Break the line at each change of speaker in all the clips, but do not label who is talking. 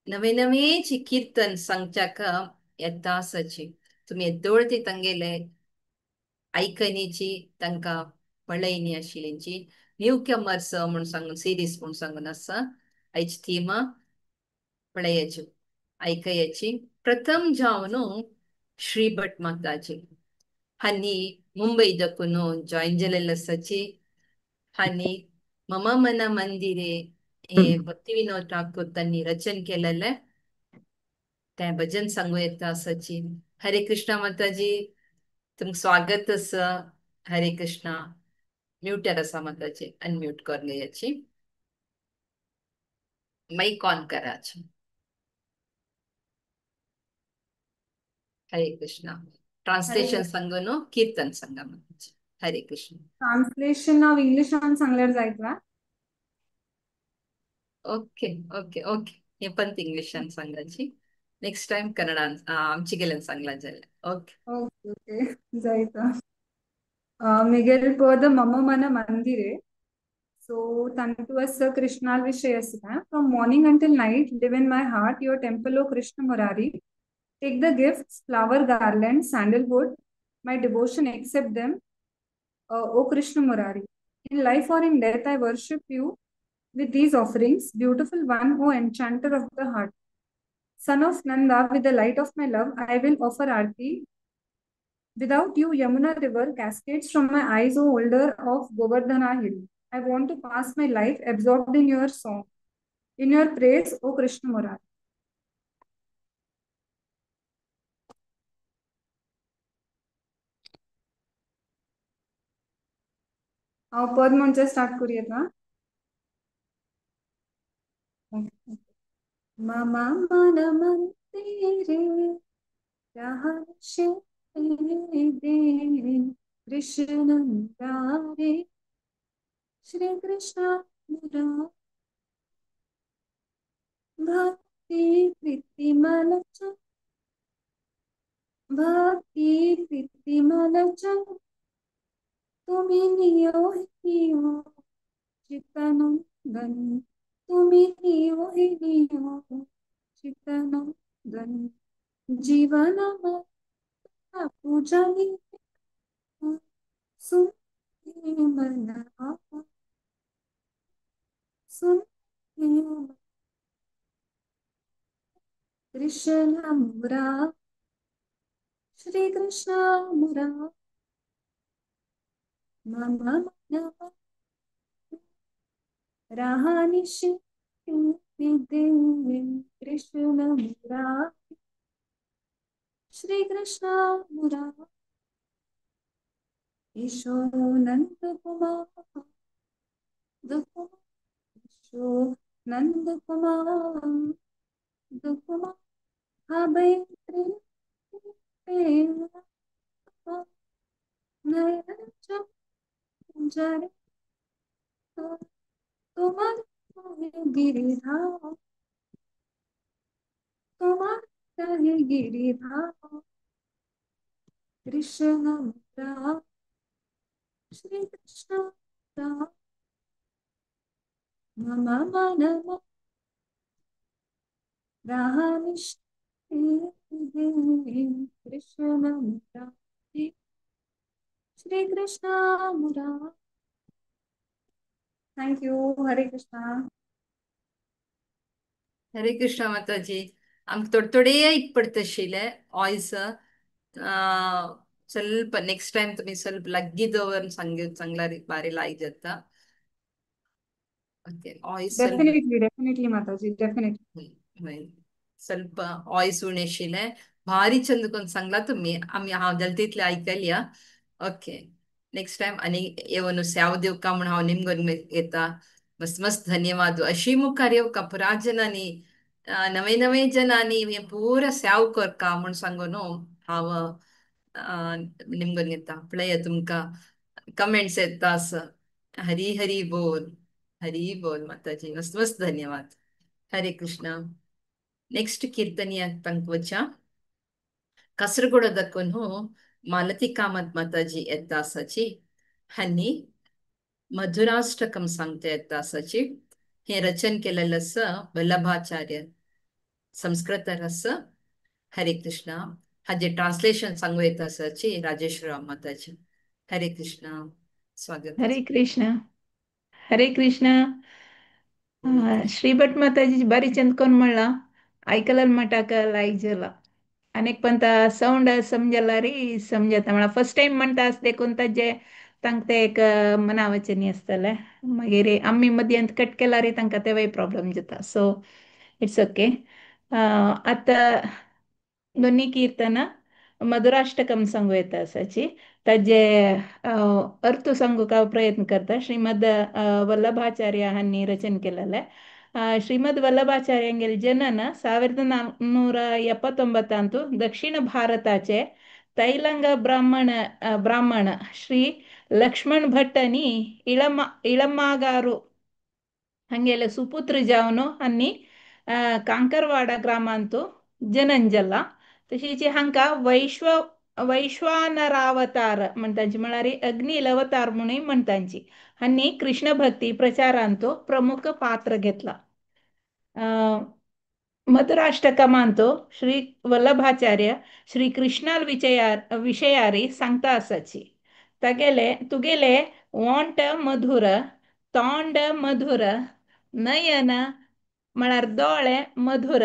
नवे नवेची कीर्तन सांगच्याक येता आसाची. तुमी येदोळ ती तांगेले आयकणीची तांकां पळयनी आशिल्लीची न्यू कमर्स म्हूण सांगून सिरीज म्हूण सांगून आसा. आयची थीम पळयाची आयकयाची. प्रथम जावन श्री भट माताजी हांणी मुंबई दकून जॉईन जालेले आसाची. हांणी मम मन मंदिरे हे भक्ती विनोद ठाकूर तांणी रचन केलेले तें भजन सांगू येता आसाची. हरे कृष्णा माताजी, तुमकां स्वागत आसा. हरे कृष्णा. म्युटर आसा माताजी, अनम्यूट करून घेयाची, माईक ऑन कराची. हरे कृष्णा. ट्रान्सलेशन सांगून कीर्तन सांगा माताजी. हरे कृष्ण.
ट्रान्सलेशन हांव इंग्लिशान सांगल्यार जायत?
ओके ओके ओके, हे पण इंग्लिशान सांगाची. नेक्स्ट टाइम कन्नडान आमची गेल्यान सांगला जाल्यार. ओके
ओके ओके जायता. मिगेल पद मम मन मंदिरे. सो तांतू आसा कृष्णा विषय आसा. From morning until night live in my heart your temple O Krishna Murari. Take the gifts, flower garland, sandalwood, my devotion, accept them, O Krishna Murari. In life or in death, I worship you with these offerings, beautiful one, O enchanter of the heart. Son of Nanda, with the light of my love, I will offer aarti. Without you, Yamuna river cascades from my eyes, O holder of Govardhana hill. I want to pass my life absorbed in your song, in your praise, O Krishna Murari. हांव पद म्हणजे start करूं येता? मम मन मंदिरे कृष्ण मुरारी श्री कृष्ण मुरारी. भक्ती Preeti mulch, भक्ती Preeti mulch, तुम्ही neo neo चितानंदन, तुम्ही नियो नियो चितानंदन. जीवन पूजनी सुन मन सुन कृष्ण मुरारी श्री कृष्ण मुरारी. मम मन रहानिशी कृष्ण मुरारी श्री कृष्ण मुरारी. ईशो नंद कुमार ईशो नंद कुमार कुमार गिरिधार, तुम्हारे गिरिधार. कृष्ण मुरारी श्री कृष्ण मुरारी. मम मन Krishna Murari Shri Krishna Murari. Thank you. Hare Krishna.
Hare Krishna माताजी. आमकां थोडे थोडे आयक पडटा आशिल्लें वॉयस. ಸ್ವಲ್ಪ ನೆಕ್ಸ್ಟ್ ಟೈಮ್ तुम्ही ಸ್ವಲ್ಪ लग्गी दवर सांगल्यार बारी लायक जाता. ओके वॉयस ಸ್ವಲ್ಪ
डेफिनेटली डेफिनेटली माताजी, डेफिनेटली.
ಸ್ವಲ್ಪ ವಾಯ್स उणें आशिल्लें. भारी चंद कोन्न सांगला तुमी, आमी हांव जाल्यार तितलें आयकल्या. ओके नेक्स्ट टायम आनी येवन सेव दिवका म्हूण हांव निमगून येता. मस्त मस्त धन्यवाद. अशी मुखार येवका पुरा जनांनी, नवे नवे जनांनी हें पुरा सेव करका म्हूण सांगून हांव निमगून घेता. पळया तुमकां कमेंट्स येता आसा. हरी हरी बोल, हरी बोल माताजी. मस्त मस्त धन्यवाद. हरे कृष्णा. नेक्स्ट कीರ್ತನಿಯ ತಂಕ್ವಚ ಕಾಸರಗೋಡದಕ್ಕೂ ಮಾಲತಿ ಕಾಮತ್ माताजी येता आसाची. हांणी मधुराष्टकम सांगता येता आसाची. हे रचन केलेलं आसा वल्लभाचार्य. संस्कृतान आसा. हरे कृष्णा. हाजे ट्रान्सलेशन सांगू येता आसाची राजेश्वर माताजी. हरे कृष्णा, स्वागत.
हरे कृष्ण, हरे कृष्ण. श्री भट माताजी बारी चंद कोण म्हणला ऐकलं मटाक लायक जाला. अनेक पण साऊंड समजला रे समजता म्हणा फर्स्ट टाइम म्हणटा आस देखून ताजे तांकां ते एक मनावचें न्ही आसतलें. मागीर आमी मदयांत कट केला रे तांकां तेवय प्रॉब्लम जाता. So it's okay. आतां दोन्ही कीर्तनां मधुराष्टकम सांगू येता आसाची. ताजे अर्थ सांगूंक हांव प्रयत्न करता. श्रीमद वल्लभाचार्य हांणी रचन केलेलें. ಶ್ರೀಮದ್ ವಲ್ಲಭಾಚಾರ್ಯಂಗೆಲ್ ಜನನ 1479 ದಕ್ಷಿಣ ಭಾರತಾचे ತೈಲಂಗ ಬ್ರಾಹ್ಮಣ ಬ್ರಾಹ್ಮಣ ಶ್ರೀ ಲಕ್ಷ್ಮಣ್ ಭಟ್ಟನಿ ಇಳಮ್ಮಾಗಾರು ಹಂಗೆಲ್ಲ ಸುಪುತ್ರ जावन आनी कांकरवाडा ग्रामांतु जनन जाला. तशीच हांकां वैश्वानरावतार म्हणटांची, म्हळ्यार अग्नी अवतार म्हणून म्हणटांची. हांणी कृष्ण भक्ती प्रचारांतु प्रमुख पात्र घेतला. मधुराष्टकमांतो श्री वल्लभाचार्य श्री कृष्णाल विषयारी सांगता आसाची. तागेले तुगेले ओंठ मधुर, तोंड मधुर, नयन म्हळ्यार दोळे मधुर,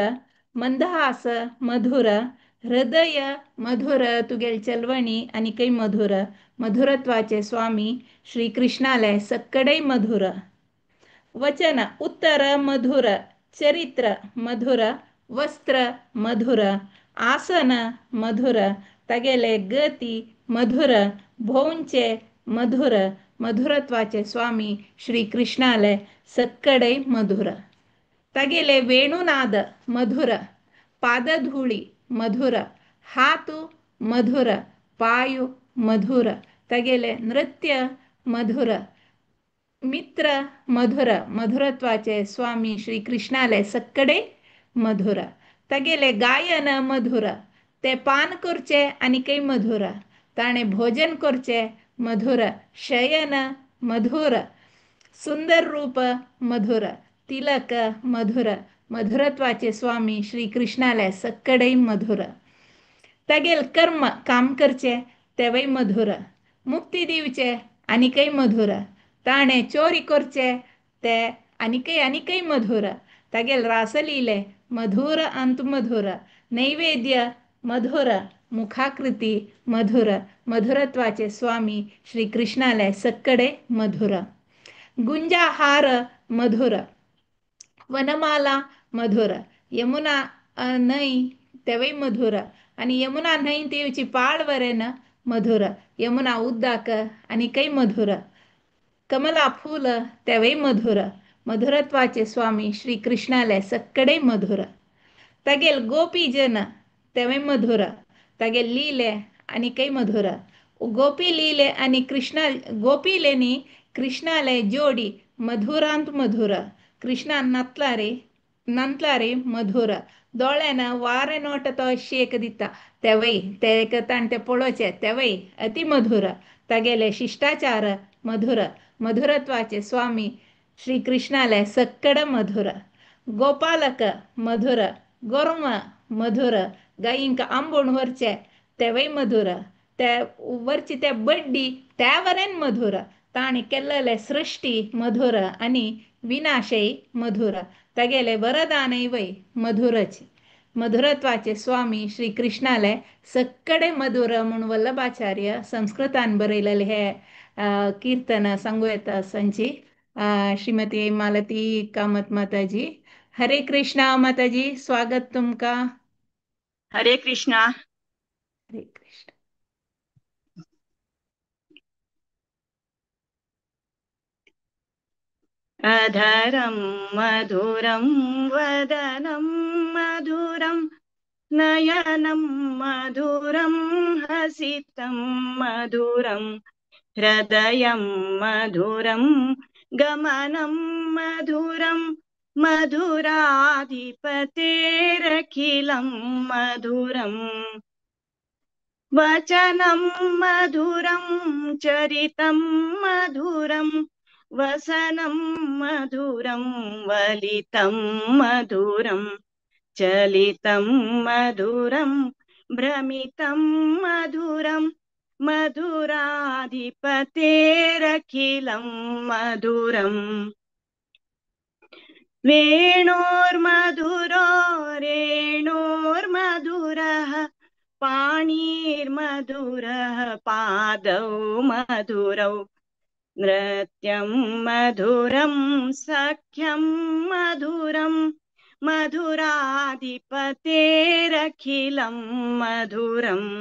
मंदहास मधुर, हृदय मधुर, तुगेल चलवणी आनीकय मधुर, मधुरत्वाचे स्वामी श्री कृष्णाले सक्कडे मधुर, वचन उत्तर मधुर, चरित्र मधुर, वस्त्र मधुर, आसन मधुर, तागेले गती मधुर, भोवचे मधुर, मधुरत्वाचे स्वामी श्री कृष्णाले सक्कडे मधुर, तागेले वेणुनाद मधुर, पादधूळी मधुर, हातु मधुर, पायु मधुर, तागेले नृत्य मधुर, मित्र मधुर, मधुरत्वाचे स्वामी श्री कृष्णाले सक्कडे मधुर, तागेले गायन मधुर, ते पान करचे आनीकय मधुर, ताणें भोजन करचे मधुर, शयन मधुर, सुंदर रूप मधुर, तिलक मधुर, मधुरत्वाचे स्वामी श्री कृष्णाले सक्कडे मधुर, तागेल कर्म काम करचे तेवय मधुर, मुक्ती दिवचे आनीकय मधुर, ताणें चोरी करचे ते आनीकय आनीकय मधुर, तागेल रासलीले मधुर अंत मधुर, नैवेद्य मधुर, मुखाकृती मधुर, मधुरत्वाचे स्वामी श्री कृष्णाले सक्कडे मधुर, गुंजाहार मधुर, वनमाला मधुर, यमुना न्हंय तेवय मधुर, आनी यमुना न्हंय तेवची पाळ वरेन मधुर, यमुना उद्दाक आनीकय मधुर, कमला फूल तेवय मधुर, मधुरत्वाचे स्वामी श्री कृष्णाले सक्कडे मधुर, तागेल गोपीजन तेवय मधुर, तागेल लीले आनीकय मधुर, गोपी लीले आनी कृष्णा गोपीलेनी कृष्णाले जोडी मधुरांत मधुर, कृष्णान नातलारे नंतलारे मधुर, दोळ्यान वारे नोट तो शेक दिता तेवय ते ताणें ते पळोवचें तेवय अति मधुर, तागेले शिष्टाचार मधुर, मधुरत्वाचे स्वामी श्री कृष्णाले सक्कड मधुर, गोपालक मधुर, गोरवां मधुर, गायींक आंबोण व्हरचें तेवय मधुर, ते व्हरची ते बड्डी त्या वरेन मधुर, ताणें केल्लेले सृश्टी मधुर आनी विनाशय मधुर, तागेले वरदानय वय मधुरच, मधुरत्वाचे स्वामी श्री कृष्णाले सक्कडे मधुर म्हूण वल्लभाचार्य संस्कृतान बरयलेले हे कीर्तन सांगू येता सांची. श्रीमती मालती कामत माताजी. हरे कृष्णा माताजी, स्वागत तुमका.
हरे कृष्णा.
हरे कृष्ण.
अधरं मधुरं वदनं मधुरं नयनं मधुरं हसितं मधुरं हृदयं मधुरं गमनं मधुरं मधुराधिपतेरखिलं मधुरं वचनं मधुरं चरितं मधुरं वसनं मधुरं वलितं मधुरं चलितं मधुरं भ्रमितं मधुरं मधुराधिपतेरखिलं मधुरम्। वेणोर्मधुरो रेणोर्मधुरः पाणिर्मधुरः पादौ मधुरौ नृत्यं मधुरं सख्यं मधुरं मधुराधिपतेरखिलं मधुरम्।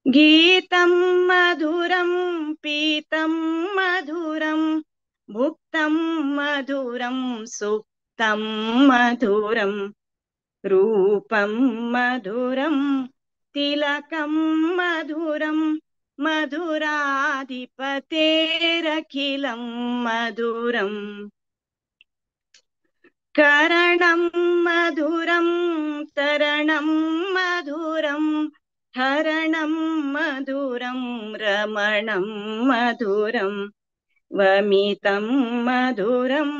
गीतं मधुरं पीतं मधुरं भुक्तं मधुरं सुप्तं मधुरं रूपं मधुरं तिलकं मधुरं मधुराधिपतेरखिलं मधुरम्। करणं मधुरं तरणं मधुरं हरणं मधुरं रमणं मधुरं वमितं मधुरं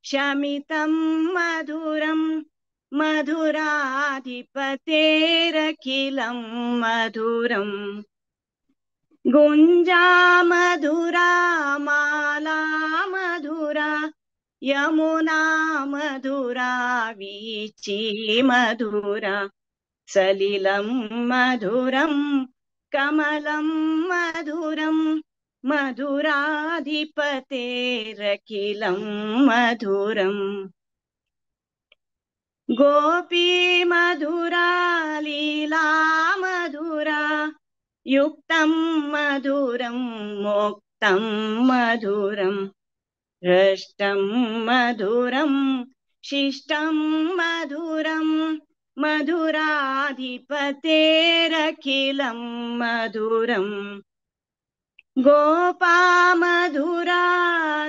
शमितं मधुरं मधुराधिपतेरखिलं मधुरम्। गुञ्जा मधुरा माला मधुरा यमुना मधुरा वीची मधुरा सलिलं मधुरं कमलं मधुरं मधुराधिपतेरखिलं मधुरम्। गोपी मधुरा लीला मधुरा युक्तं मधुरं मोक्तं मधुरं हृष्टं मधुरं शिष्टं मधुरं मधुराधिपतेरखिलं मधुरम्। गोपा मधुरा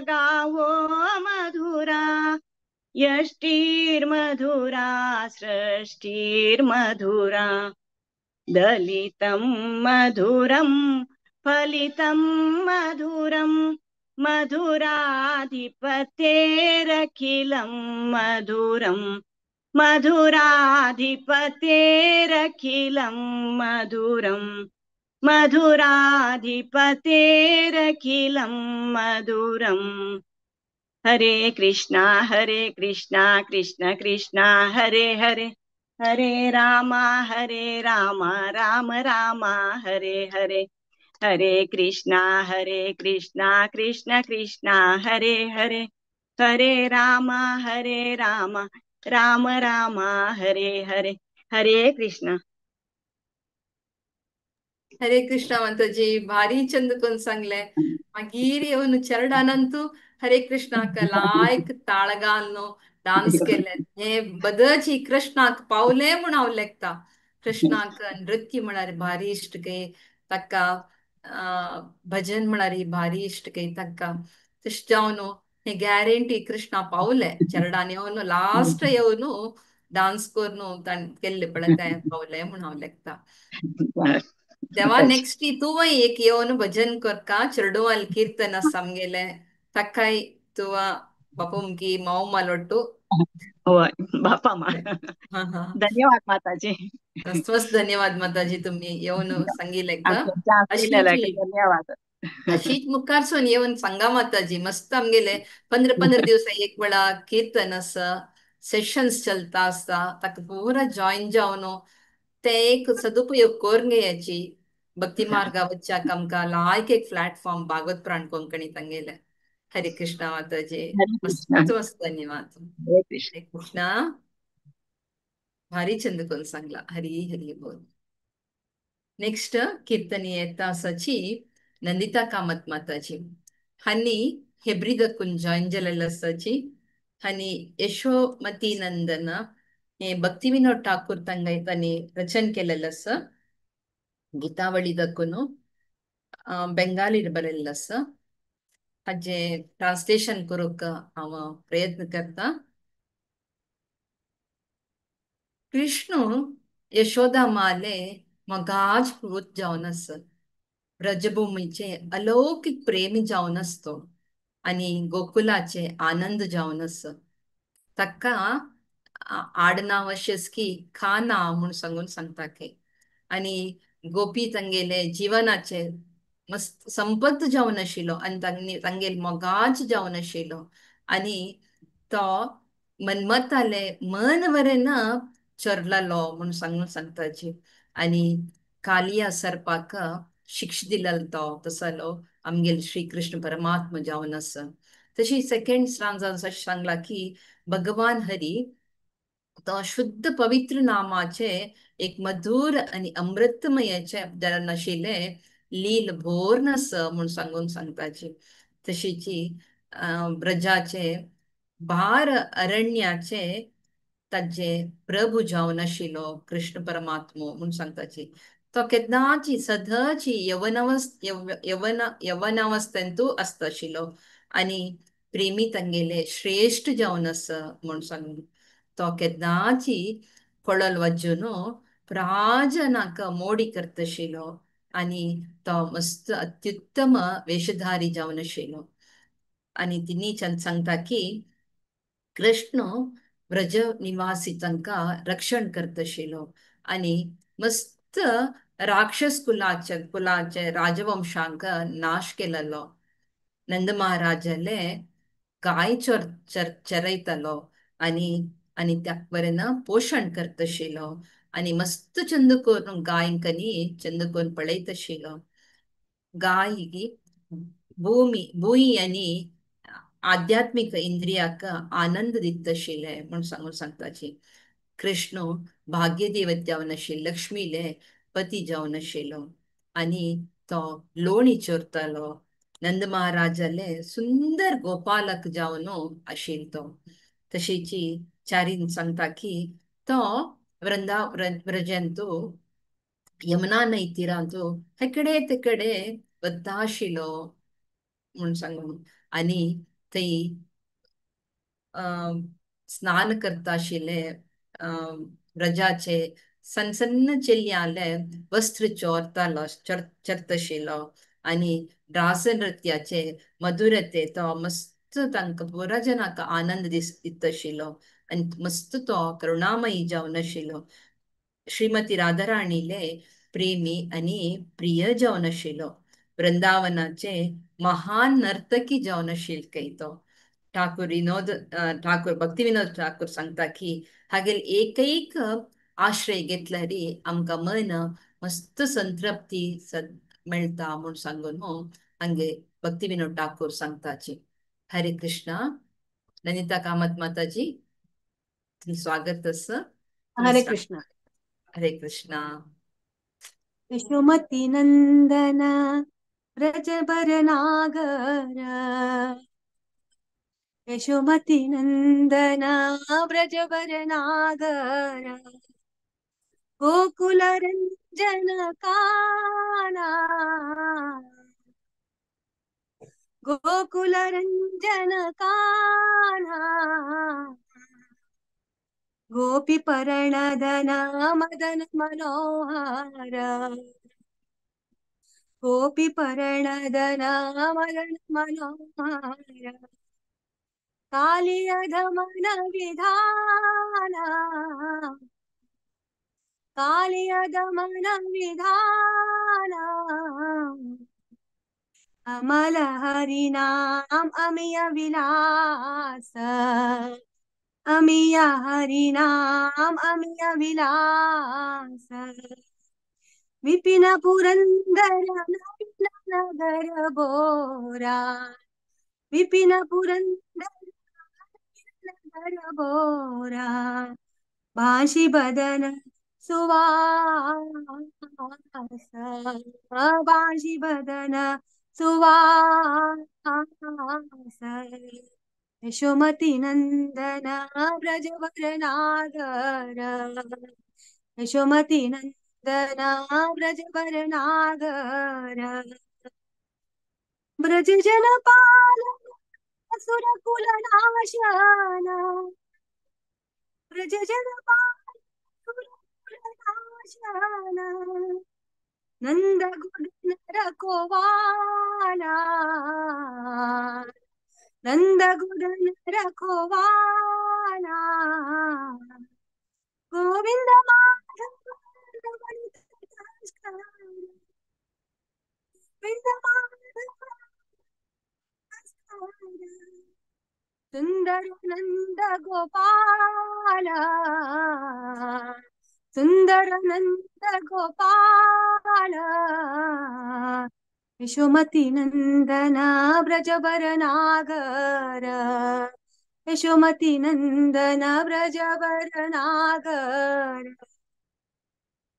गावो मधुरा यष्टिर्मधुरा सृष्टिर्मधुरा दलितं मधुरं फलितं मधुरं मधुराधिपतेरखिलं मधुरं मधुराधिपतेरखिलं मधुरं मधुराधिपतेरखिलं मधुरम्। हरे कृष्णा कृष्ण कृष्ण हरे हरे हरे राम राम राम हरे हरे हरे कृष्णा कृष्ण कृष्ण हरे हरे हरे राम राम राम हरे हरे। हरे कृष्ण।
हरे कृष्ण माताजी, भारी चंद कोण सांगले. मागीर येवन चरडानंतू हरे कृष्णाक लायक ताळगालनो डान्स केले. हे बदची कृष्णाक पावले म्हूण हांव लेखता. कृष्णाक नृत्य म्हळ्यार भारी इश्ट काय ताका, भजन म्हळ्यार भारी इश्ट काय ताका. तशें जावन हे गॅरंटी कृष्णा पावले चरडान येवन लास्ट येवन डान्स करून ताणें केल्ले पळय तें पावले म्हूण हांव लेखता. तेव्हा नेक्स्ट तूं एक येवन भजन करका चेडवाल कीर्तन आसा आमगेलें ताकाय तुवा बापूमकी माव मालोट्टू.
होय बापा मा. धन्यवाद माताजी.
स्वस्थ धन्यवाद माताजी, तुम्ही येवन सांगिल्लें.
धन्यवाद.
अशीच मुखारसून येवन सांगा माताजी. मस्त आमगेले 15-15 दिवसा एक वेळा कीर्तन आसा, सेशन्स चलता आसता, ताका पुरा जॉईन जावन ते एक सदुपयोग करून घेयाची भक्ती मार्गा वच्चाक आमकां लायक एक प्लॅटफॉर्म भागवत प्राण कोंकणी तांगेले. हरे कृष्णा माताजी, मस्त मस्त धन्यवाद. हरे कृष्णा. भारी चंद कोण सांगला. हरी हरी बोल. नेक्स्ट कीर्तनी येता आसाची नंदिता कामत माताजी. हांणी हेब्रिदकून जॉईन जालेले आसाची. हांणी यशोमती नंदन हे भक्ती विनोद ठाकूर तांकां तांणी रचन केलेलें आसा. गीतावळी दकून बेंगालीर बरयल्लें आसा. हाजें ट्रान्सलेशन करूंक हांव प्रयत्न करता. कृष्ण यशोदा माले मगाज पूत जावन आसा. ब्रजभूमीचे अलौकीक प्रेमी जावन आसतो आनी गोकुलाचे आनंद जावन आसा. ताका आडनांव अशेंच की खाना म्हूण सांगून सांगता की आनी गोपी तांगेले जिवनाचे मस्त संपत जावन आशिल्लो आनी तांगेल मोगाच जावन आशिल्लो आनी तो मन्मताले मन वरेन चोरलेलो म्हूण सांगून सांगताची आनी कालिया सर्पाक शिक्ष दिलेलो तो तसलो आमगेल श्री कृष्ण परमात्मा जावन आसा. तशी सेकंड स्टांजान अशें सांगला की भगवान हरी तो शुद्ध पवित्र नामाचे एक मधुर आनी अमृतमयाचे नाशिल्ले लील भोर आसा म्हूण सांगून सांगताची. तशीची ब्रजाचे भार अरण्याचे ताजे प्रभू जावन आशिल्लो कृष्ण परमात्मो म्हूण सांगताची. तो केन्नाची सदांची यवनावस्थेंतू आसता आशिल्लो आनी प्रेमी तांगेले श्रेश्ठ जावन आसा म्हूण सांगून तो केन्नाची कोळल वाजून प्राजनाक मोडी करता आशिल्लो आनी तो मस्त अत्युत्तम वेशधारी जावन आशिल्लो. आनी तिनी सांगता की कृष्ण व्रज निवासी तांकां रक्षण करता आशिल्लो आनी मस्त राक्षस कुलाचे कुलाचे राजवंशांक नाश केलेलो. नंद महाराजाले गाय चर चर चरयतालो आनी आनी त्या बरें पोशण करता आशिल्लो आनी मस्त चंद करून गायंकनी चंद करून पळयत आशिल्लो. गाय भूमी भूंय आनी आध्यात्मीक इंद्रियाक आनंद दित आशिल्ले म्हूण सांगून सांगताची. कृष्ण भाग्यदेवत जावन आशिल्लो, लक्ष्मीले पती जावन आशिल्लो आनी तो लोणी चोरतालो. नंद महाराजाले सुंदर गोपालक जावन आशिल्लो तो. तशीची चारीन सांगता की तो वृंदा व्रजंतू यमुना न्हंय तिरांतू हेकडे तेकडे वता आशिल्लो म्हूण सांगून आनी थंय स्नान करता आशिल्ले व्रजाचे सन्न सन्न चेल्यांले वस्त्र चोरतालो चरताशिल्लो आनी रास नृत्याचे मधुरते तो मस्त तांकां पुरा जनाक आनंद दित आशिल्लो आनी मस्त तो करुणामयी जावन आशिल्लो. श्रीमती राधाराणीले प्रेमी आनी प्रिय जावन आशिल्लो. वृंदावनाचे महान नर्तकी जावन आशिल्लो खंय तो. ठाकूर विनोद ठाकूर भक्ती विनोद ठाकूर सांगता की हागेल एकैक आश्रय घेतल्यार आमकां मन मस्त संतृप्ती मेळटा म्हूण सांगून हांगे भक्ती विनोद ठाकूर सांगताची. हरे कृष्णा. नंदिता कामत माताजी स्वागत आसा.
हरे कृष्णा.
हरे कृष्णा.
यशोमती नंदन व्रजबर नागर यशोमती नंदन व्रजबर नागर गोकुल रंजन काना गोकुल रंजन काना गोपी परणधन मदन मनोहर गोपी परणधन मदन मनोहर कालिय धमन विधाना कालिय दमन विधाना अमल हरिनाम अमिय विलास अमिय हरिनाम अमिय विलास विपिन पुरंदर नगर बोरा विपिन पुरंदर नगर बोरा भाषी बदन सुवास भाषी बदन सुवास यशोमती नंदन ब्रजवर नागर यशोमती नंदन ब्रजवर नागर ब्रज जन पालन असुरकुल नाशन ब्रज जन पालन असुरकुल नाशन नंद गुण रखोवाला नंद गुण रखोवाला गोविंद माधव गोविंद माधव सुंदर नंद गोपाल सुंदर नंद गोपाल यशोमती नंदन ब्रजवर नागर यशोमती नंदन ब्रजवर नागर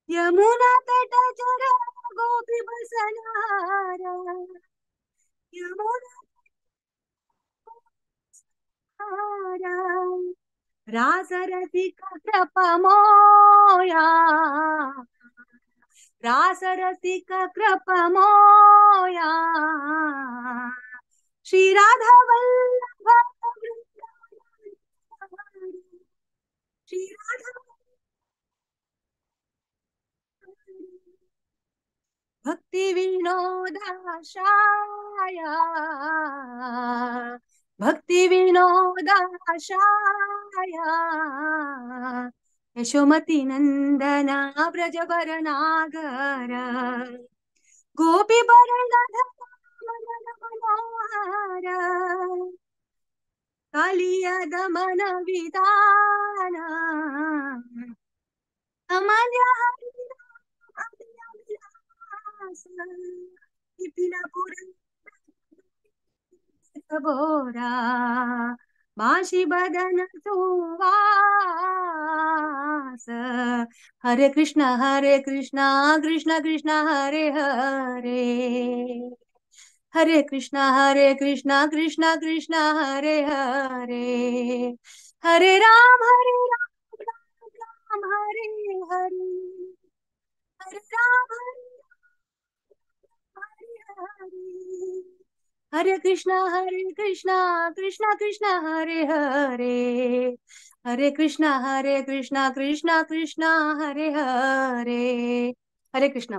यमुना तट जर गोपी बसनार यमुना रासरसिक कृपा मोया रासरसिक कृपा मोया श्री राधा वल्लभ श्री राधा भक्ति विनोदाशाया भक्ति विनोदाशाया यशोमती नंदन ब्रजवर नागर गोपी मनोहर कालिय दमन विदान अमल्य बोरा बांशी बदन सुवास हरे कृष्णा कृष्ण कृष्ण हरे हरे हरे कृष्णा कृष्ण कृष्ण हरे हरे हरे राम राम राम हरे हरे हरे राम हरे हरे हरे कृष्णा कृष्ण कृष्ण हरे हरे हरे कृष्णा कृष्ण कृष्ण हरे हरे हरे कृष्णा।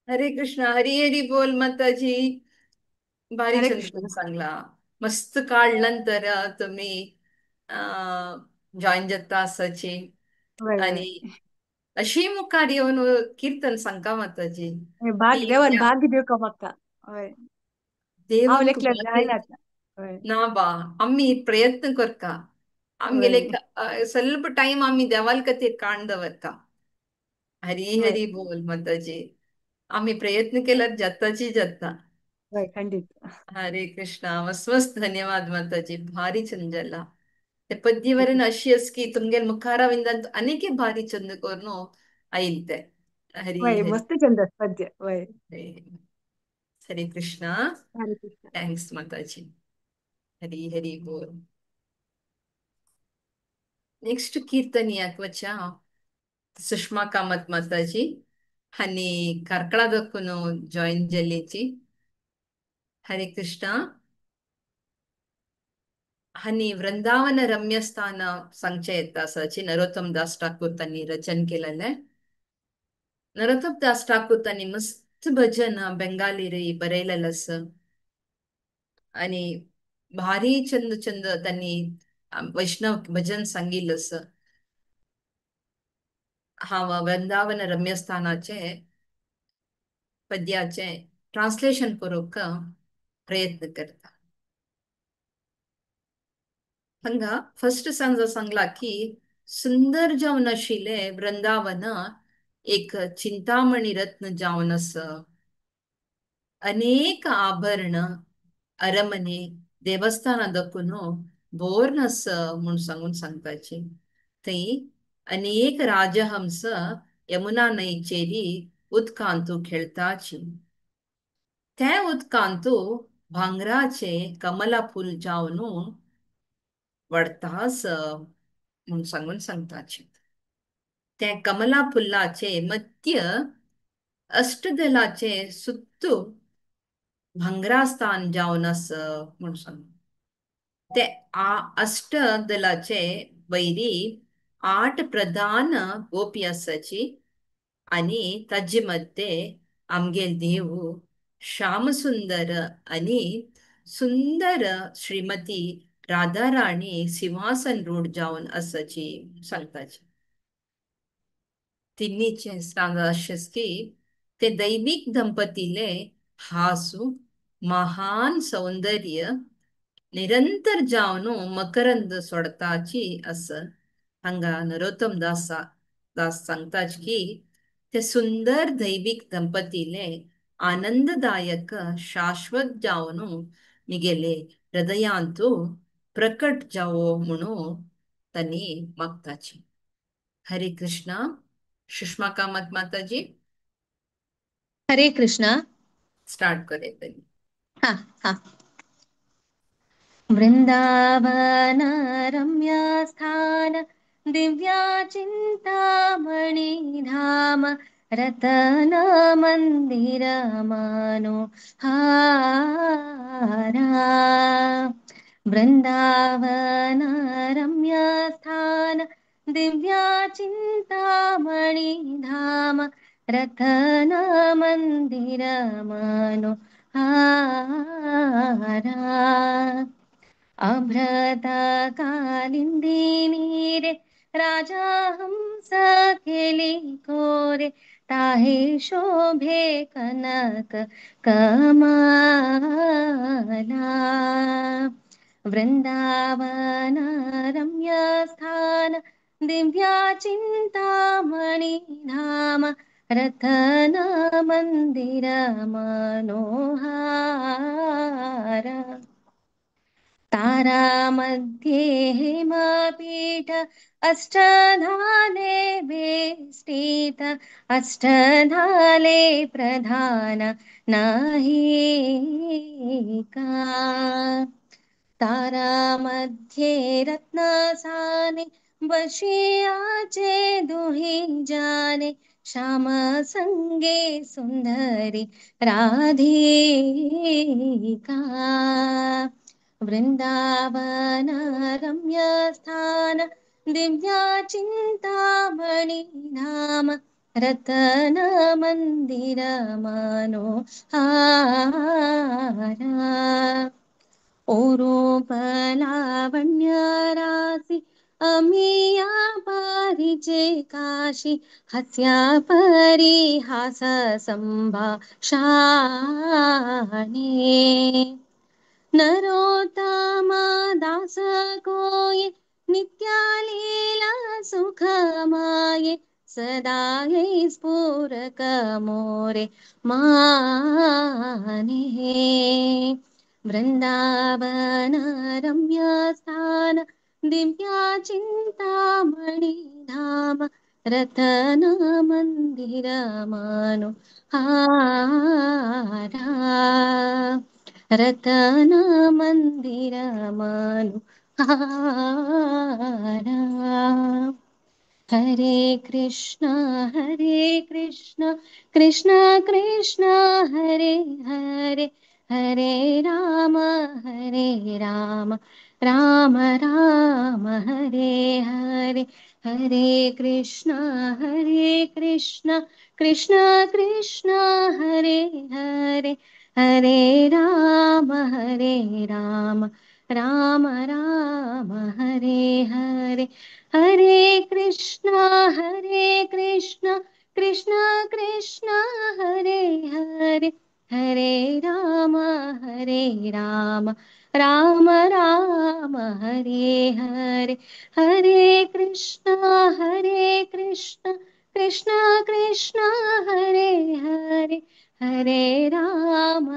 हरे कृष्णा हरी हरी बोल माताजी। भारी
हरे
चंद
कृष्णा।
सांगला मस्त काढलं तर तुम्ही जॉईन जाता आसाची
वय
आणि
वय
अशी मुखार येवन कीर्तन सांगता माताजी
भाग्य
ती
देवान भाग्य दिवका म्हाका हय हांव
देवाक
लेखल्यार
भाग्य
जायना आतां हय
ना बा आम्ही प्रयत्न करता आमगेले
वय
ಸ್ವಲ್ಪ ಟೈಮ್ आम्ही देवाल खातीर काण दवरता। हरी
वय
हरी बोल माताजी। आम्ही प्रयत्न केल्यार जाताची जाता।
वय खंडित।
हरे कृष्णा मस्त मस्त धन्यवाद माताजी। भारी चंद जाला ते पद्यवरन अशी अस की तुमगेल मुखारविंदांत अनेक भारी चंद कोर्नु आयिल्ते। हरी
वय
हरी
मस्त चंद पद्य वय।
हरे कृष्णा।
हरे कृष्णा।
Thanks माताजी। हरी हरी बोल। नेक्स्ट कीರ್ತನಿಯಾक वचा सुषमा कामत माताजी हांणी कार्कळा जॉईन जाल्लीची। हरे कृष्णा। हांणी वृंदावन रम्यस्थान सांगचें येता आसाची नरोत्तम दास ठाकूर तांणी रचन केलेलें। नरोत्तम दास ठाकूर तांणी मस्त भजन बेंगाली रे बरयलेलें आसा आणि भारी चंद चंद त्यांनी वैष्णव भजन सांगिल्लें आसा। हांव वृंदावन रम्यस्थानाचे पद्याचे ट्रान्सलेशन करूंक प्रयत्न करता। हांगा फर्स्ट सांजा सांगला की सुंदर जावन आशिल्लें वृंदावन एक चिंतामणी रत्न जावन आसा। अनेक आभरण अरमने देवस्थानां दाखून बोर्न आसा म्हूण सांगून सांगपाची। थंय अनेक राजहंस यमुना न्हंयचेरी उदकांतू खेळताची। त्या उदकांतू भांगराचे कमला फूल जावन वडतास म्हूण सांगून सांगताची। त्या कमला फुलाचे मध्य अष्टदलाचे सुत्तू भांगरास्थान जावन आसा म्हूण सांग। ते अष्टदलाचे वैरी 8 प्रधान गोपी आसाची आनी ताजे मध्ये आमगेल देव श्यामसुंदर आनी सुंदर श्रीमती राधा राणी सिंहासन रूढ जावन आसाची सांगताची. तिन्हीचे सांग अशेंच की ते दैविक दंपतीले हासू महान सौंदर्य निरंतर जावन मकरंद सोडताची असं हांगा नरोत्तम दास दास सांगताच की ते सुंदर दैविक दंपतीले आनंददायक शाश्वत जावन मिगेले हृदयांतु प्रकट जावो म्हणून तांणी मागताची. हरे कृष्णा. सुषमा कामत माताजी
हरे कृष्णा.
स्टार्ट करे तरी.
हा हा. वृंदावन रम्य स्थान दिव्या चिंतामणि धाम रतन मंदिर मानो हारा. वृंदावन रम्य स्थान दिव्या चिंतामणि धाम रतन मंदिर मानो हारा. अभ्रता कालिंदी रे राजा हंस केली कोरे ताहे शोभे कनक कमाला. वृंदावन रम्य स्थान दिव्या चिंतामणि धाम रतन मंदिर मनोहारा. तारा मध्ये हेमपीठ अष्टधाले वेष्टित अष्टधाले प्रधान नाही का. तारा मध्ये रत्नसाने बशियाचे दुही जाने श्याम संगे सुंदरी राधिका. वृंदावन रम्य स्थान दिव्या चिंतामणि धाम रतन मंदिर मनोहारा. ओरोप लावण्य रासी अमिया पारिचे काशी हस्या परिहास संभाषाणे. नरोत्तमा दास कोये नित्यालीला सुखमाये सदा हे स्फुरक मोरे माने. वृंदावन रम्य स्थान दिव्या चिंतामणि धाम रतन मंदिर मानो हारा. रतन मंदिर मानो हारा. हरे कृष्णा हरे कृष्णा कृष्ण कृष्ण हरे हरे हरे राम राम राम हरे हरे. हरे कृष्णा कृष्ण कृष्ण हरे हरे हरे राम राम राम हरे हरे. हरे कृष्णा कृष्ण कृष्ण हरे हरे हरे राम राम राम हरे हरे. हरे कृष्णा कृष्ण कृष्ण हरे हरे हरे राम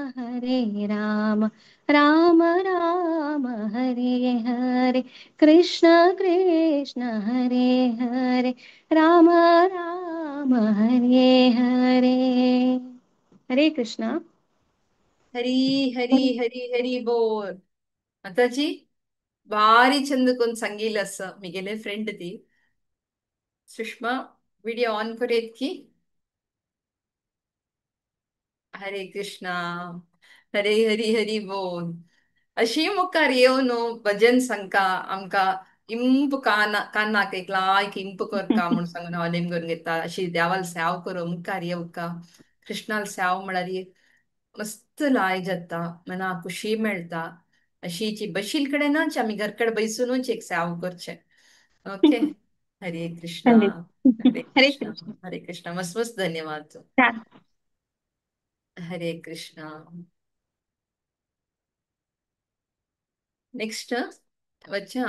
राम राम हरे हरे. कृष्ण कृष्ण हरे हरे राम राम हरे हरे. हरे कृष्णा.
हरी हरी हरी हरी बोल. माताजी भारी चंद कोण सांगील असं मिगेले फ्रेंड ती सुषमा व्हिडिओ ऑन करूयात की. हरे कृष्णा हरे हरी हरी बोल. अशी मुखार येवन भजन सांगका आमकां इंप काना कानाक एक लायक इंप करका म्हूण सांगून हांव नेम करून घेता. अशी देवाल सेव करूं मुखार येवका कृष्णाल सेव म्हळ्यार मस्त लाय जाता मनाक खुशी मेळटा. अशीची बशील कडेनच आमी घरकडे बैसूनच एक साव करचे. ओके. हरे कृष्णा.
हरे
हरे
हरे
कृष्णा.
कृष्ण.
हरे कृष्णा. मस्त मस्त धन्यवाद.
छान.
हरे कृष्णा. नेक्स्ट वच्चा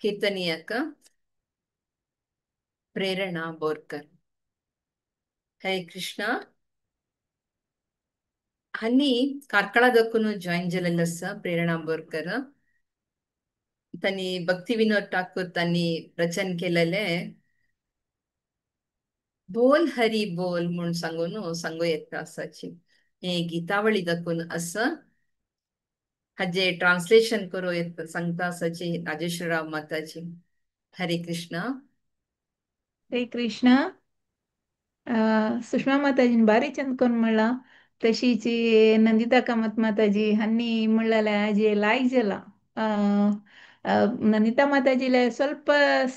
कीर्तनीयक प्रेरणा बोरकर. हरे कृष्णा. हन्नी ಕಾರ್ಕಳದಕ್ಕೂ ಜಾಯಿನ್ ಜಲಲ್ಲಸ प्रेरणा बोरकर. त्यांनी भक्ती विनोद ठाकूर त्यांनी रचन केलेले बोल हरी बोल म्हूण सांगून सांगू येता आसाची. हे गीतावळी दाखून असं हाजे ट्रान्सलेशन करू येत सांगता आसाची राजेश्वरराव माताजी. हरे कृष्णा.
हरे कृष्णा. सुषमा माताजीन बारी चंद कोण म्हणला तशीची नंदिता कामत माताजी हन्नी म्हणलेले जे लायक जाला. नंदिता माताजीला ಸ್ವಲ್ಪ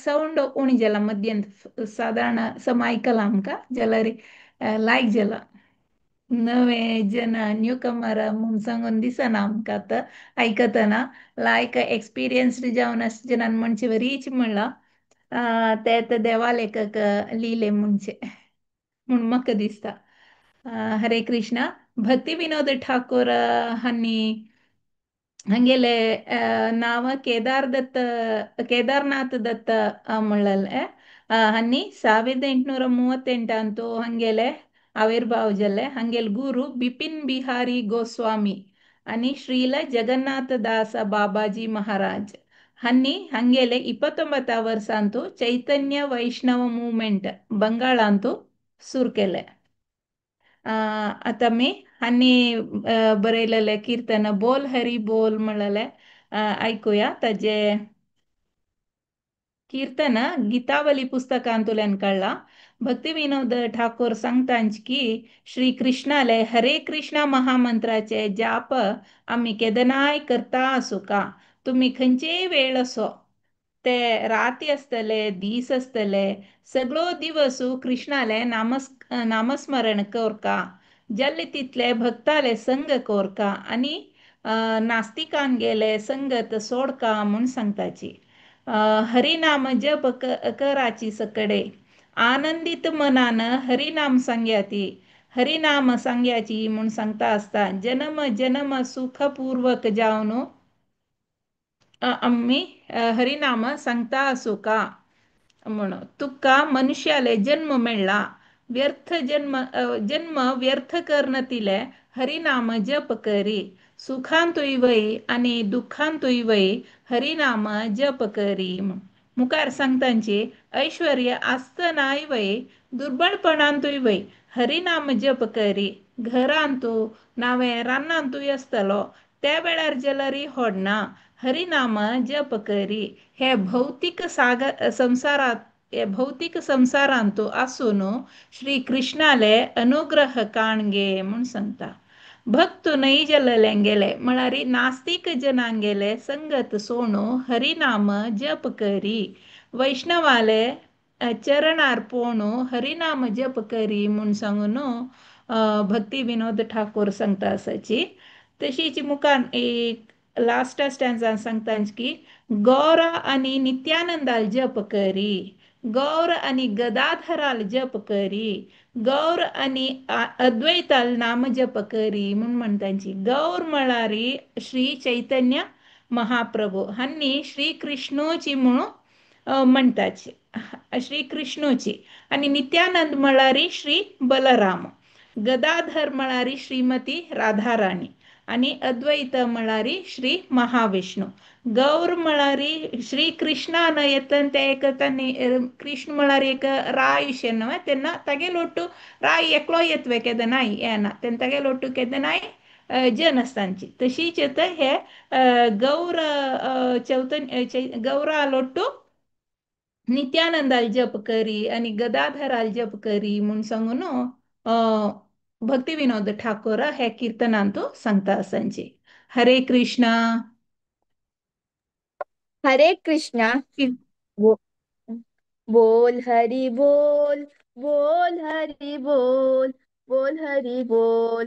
ಸೌಂಡ್ ಉಣಿಜಲ್ಲ ಮಧ್ಯಂತ ಸಾಧಾರಣ ಸಮ ಐಕಲ್ಲ ಆಮಕ ಜಲರಿ लायक जाला. नवे जन न्यू कमर म्हूण सांगून दिसना आमकां आतां आयकतना लायक एक्सपिरियन्स्ड जावन अशें जनान म्हणचे वरीच म्हणलां ते आतां देवा लेखक लिहिले म्हणचे म्हूण म्हाका दिसता. हरे कृष्णा. भक्ती विनोद ठाकूर हांणी हांगेले नांव केदार दत्त केदारनाथ दत्त म्हणलेले. हांणी 1838 हांगेले आविर्भाव जाले. हांगेले गुरु बिपिन बिहारी गोस्वामी आनी श्रील जगन्नाथ दास बाबाजी महाराज हांणी हांगेले 29 वर्सांतू चैतन्य वैष्णव मुवमेंट बंगाळांतू सुरू केले. आतां आमी हांणी बरयलेले कीर्तन बोल हरी बोल म्हणलेले आयकुया. ताजे कीर्तन गीतावली पुस्तकांतल्यान काडला. भक्ती विनोद ठाकूर सांगतांच की श्री कृष्णाले हरे कृष्णा महामंत्राचे जाप आमी केदनाय करता आसूका. तुमी खंयचेय वेळ असो ते राती आसतले दीस आसतले सगळो दिवस कृष्णाले नामस्मरण करका. जाल्ले तितले भक्ताले संग कोरका आनी नास्तिकांगेले संगत सोडका म्हूण सांगताची. हरिनाम जप कराची सकडे आनंदित मनान हरिनाम सांग्याती हरिनाम सांग्याची म्हूण सांगता आसता. जन्म जन्म सुखपूर्वक जावन आमी हरिनाम सांगता आसूका म्हणून. तुका मनुष्याले जन्म मेळ्ळा व्यर्थ जन्म जन्म व्यर्थ करनतिले हरिनाम जप करी. सुखांतूय वय आनी दुःखांतूय वय हरिनाम जप करी. मुखार सांगतांची ऐश्वर्य आसतनाय वय दुर्बळपणांतूय वय हरिनाम जप करी. घरांतू नावे रानांतूय आसतलो त्या वेळार जलरी होडना हरिनाम जप करी. हे भौतिक सागर संसारात हे भौतिक संसारांतू आसून श्री कृष्णाले अनुग्रह काणगे म्हूण सांगता. भक्त नई जल्लेंगेले म्हळ्यार नास्तिक जनांगेले संगत सोणू हरिनाम जप करी. वैष्णवाले चरणार पोणू हरिनाम जप करी म्हूण सांगून भक्ती विनोद ठाकूर सांगता आसाची. तशीच मुखार एक लास्ट स्टँजान सांगता की गौर आनी नित्यानंदाल जप करी. गौर आनी गदाधराल जप करी. गौर आनी अद्वैताल नाम जप करी म्हूण म्हणटाची. गौर म्हळ्यार श्री चैतन्य महाप्रभू हांणी श्री कृष्णूची म्हणून म्हणटाची श्री कृष्णूची. आनी नित्यानंद म्हळ्यार श्री बलराम. गदाधर म्हळ्यार श्रीमती राधाराणी आनी अद्वैत म्हळ्यार श्री महाविष्णू. गौर म्हळ्यार श्री कृष्णान येतन ते एक तांणी कृष्ण म्हळ्यार एक राय अशें न्हय तेन्ना तागेलो ಒಟ್ಟು राय एकलो येतवे केदनाय येना तेन्ना तागेलो ಒಟ್ಟು केदनाय जन आसतांची. तशीच येता हे गौर चौतन गौरालोट्टू नित्यानंदाल जप करी आनी गदाधराल जप करी म्हूण सांगून भक्ती विनोद ठाकूर हे कीर्तनांतू सांगता आसांची. हरे कृष्णा.
हरे कृष्णा. बोल हरि बोल बोल हरि बोल बोल हरि बोल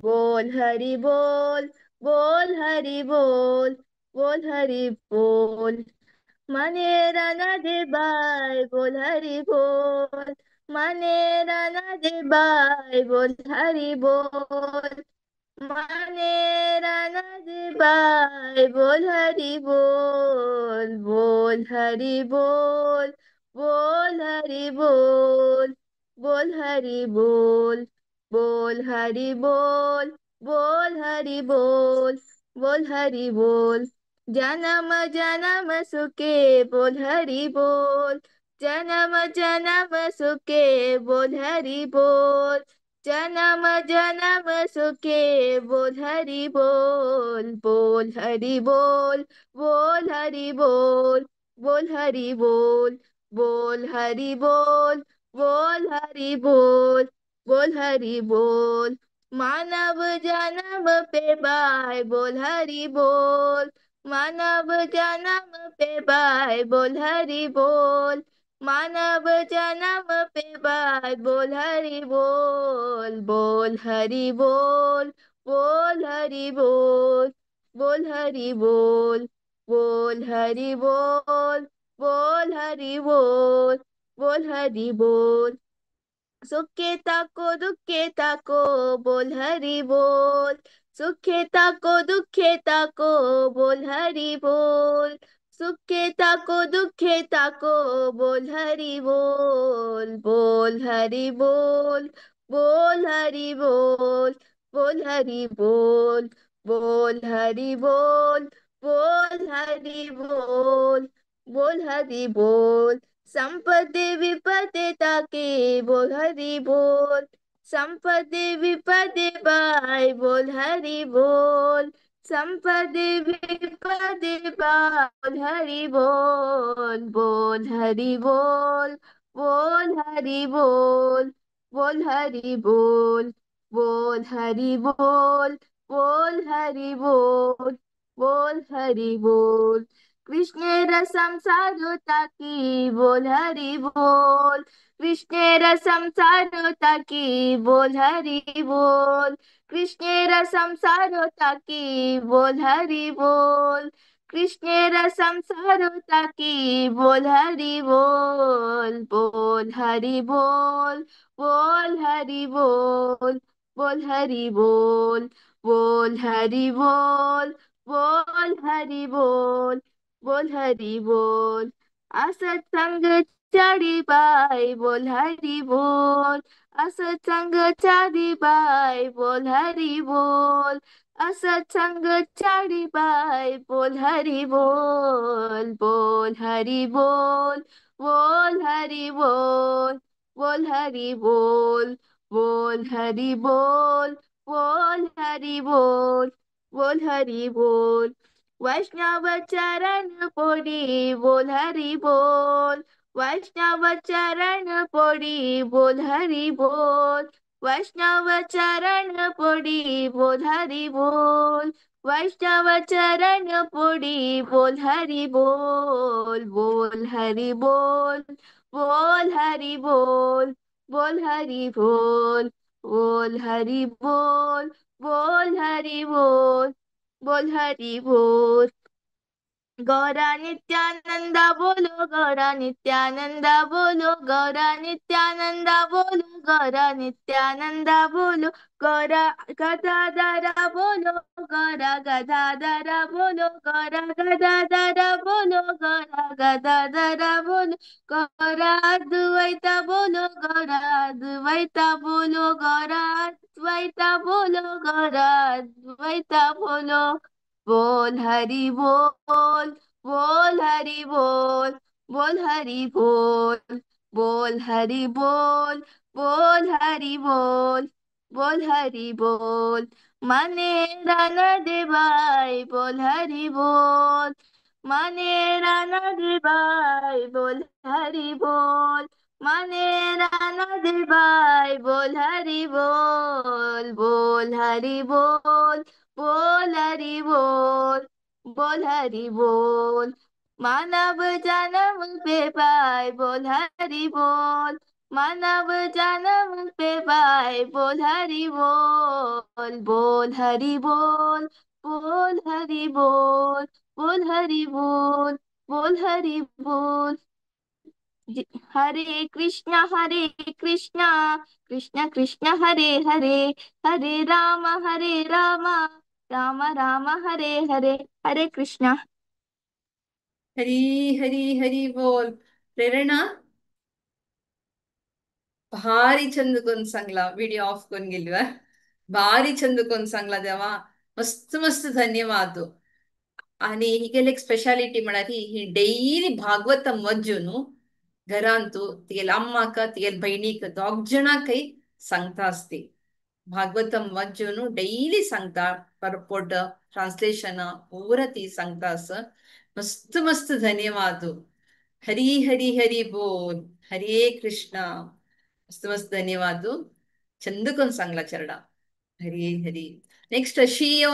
बोल हरि बोल बोल हरि बोल, बोल हरि बोल। मने राना दे बाय बोल हरि बोल, मने राना दे बाय बोल हरि बोल, मने राना दे बाय बोल हरि बोल, बोल हरि बोल, बोल हरि बोल, बोल हरि बोल, बोल हरि बोल, बोल हरि बोल, बोल हरि बोल। जन्म जन्म सुखे बोल हरि बोल, जन्म जन्म सुखे बोल हरि बोल, जन्म जन्म सुखे बोल हरि बोल, बोल हरि बोल, बोल हरि बोल, बोल हरि बोल, बोल हरि बोल, बोल हरि बोल, बोल हरि बोल। मानव जन्म पे बाय बोल हरि बोल, मानव जन्म पे बाय बोल हरि बोल, मानव जन्म पे बाय बोल हरि बोल, बोल हरि बोल, बोल हरि बोल, बोल हरि बोल, बोल हरि बोल, बोल हरि बोल, बोल हरि बोल। सुखे ताको दुखे ताको बोल हरि बोल, सुखे ताको दुखे ताको बोल हरि बोल, सुखे ताको दुखे ताको बोल हरि बोल, बोल हरि बोल, बोल हरि बोल, बोल हरि बोल, बोल हरि बोल, बोल हरि बोल, बोल हरि बोल। संपदे विपदे ताके बोल हरि बोल, संपदे विपदे बाय बोल हरि बोल, संपदे विपदे बोल हरि बोल, बोल हरि बोल, बोल हरि बोल, बोल हरि बोल, बोल हरि बोल, बोल हरि बोल, बोल हरि बोल। कृष्णेर संसार ताकी बोल हरि बोल, कृष्णेर संसार ताकी बोल हरि बोल, कृष्णेर संसार ताकी बोल हरि बोल, कृष्णेर संसार ताकी बोल हरि बोल, बोल हरि बोल, बोल हरि बोल, बोल हरि बोल, बोल हरि बोल, बोल हरि बोल, बोल हरि बोल। असत्संग चारी बाय बोल हरि बोल, असत्संग चारी बाय बोल हरि बोल, असत्संग चारी बाय बोल हरि बोल, बोल हरि बोल, बोल हरि बोल, बोल हरि बोल, बोल हरि बोल, बोल हरि बोल, बोल हरि बोल। वैष्णव चरण पोड़ी बोल हरि बोल, वैष्णव चरण पोड़ी बोल हरि बोल, वैष्णव चरण पोड़ी बोल हरि बोल, वैष्णव चरण पोड़ी बोल हरि बोल, बोल हरि बोल, बोल हरि बोल, बोल हरि बोल, बोल हरि बोल, बोल हरि बोल, बोल हरि बोल। गौरा नित्यानंदा बोलो, गौरा नित्यानंदा बोलो, गौरा नित्यानंदा बोलो, गौरा नित्यानंदा बोलो, गौरा गदाधरा बोलो, गौरा गदाधरा बोलो, गौरा गदाधरा बोलो, गौरा गदाधरा बोलो, गौरा अद्वैता बोलो, गौरा अद्वैता बोलो, गौरा अद्वैता बोलो, गौरा अद्वैता बोलो। बोल हरि बोल, बोल हरि बोल, बोल हरि बोल, बोल हरि बोल, बोल हरि बोल, बोल हरि बोल। मने राना दे भाई बोल हरि बोल, मने राना दे भाई बोल हरि बोल, मने राना दे भाई बोल हरि बोल, बोल हरि बोल, बोल हरि बोल, बोल हरि बोल। मानव जन्म पे भाई बोल हरि बोल, मानव जन्म पे भाई बोल हरि बोल, बोल हरि बोल, बोल हरि बोल, बोल हरि बोल, बोल हरि बोल। हरे कृष्णा हरे कृष्णा कृष्ण कृष्ण हरे हरे, हरे राम हरे राम राम राम हरे हरे। हरे कृष्णा।
हरी हरी हरी बोल। प्रेरणा भारी चंद कोण सांगला, व्हिडिओ ऑफ करून गेली. भारी चंद कोण सांगला देवा, मस्त मस्त धन्यवाद. आणि हिगेले एक स्पेशालिटी म्हळ्यार ही डेली भागवतम वाचून घरांतू तिगेले अम्माक तिगेले बहिणीक दोग जणांकय सांगता आसती. भागवतम वाचून डेली सांगता, परपोर्ट ट्रान्सलेशन पूरा ती सांगता असं. मस्त मस्त धन्यवाद. हरी हरी हरी बोल. हरे कृष्णा. मस्त मस्त धन्यवाद. चंद कोण सांगला चरडा. हरी हरी. नेक्स्ट शियो.